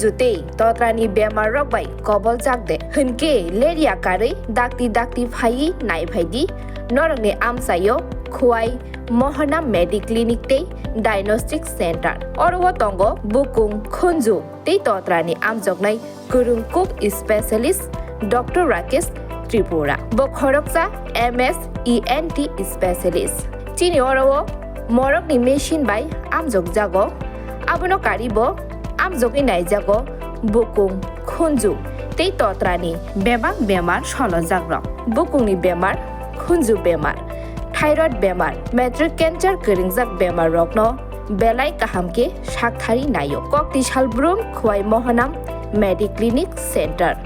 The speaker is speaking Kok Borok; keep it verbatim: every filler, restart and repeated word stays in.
Jutei totrani bemar rok bai koboljak de hwnkhe leria karwi dakti dakti phaiwi naiphai di norokni amchaio Khowai Mohana Mediclinic tei Diagnostic Center. Oro o tongo bukung, khunju tei totrani amjoknai kwrwng kuk specialist Doctor Rakesh Tripura. Bo khoroksa M S E N T specialist. Chini oro o morokni machine bai amjokjago. Abono karibo amjogwi naijago bukung, khunju tei totrani bebak bemar solojakrok. Bukungni bemar, khunju bemar, thyroid bemar, matric cancer kwrwngjak bemar rokno belai kaham khe sakthari naio. Kokti Salbrum, Khowai Mohanam Mediclinic Center.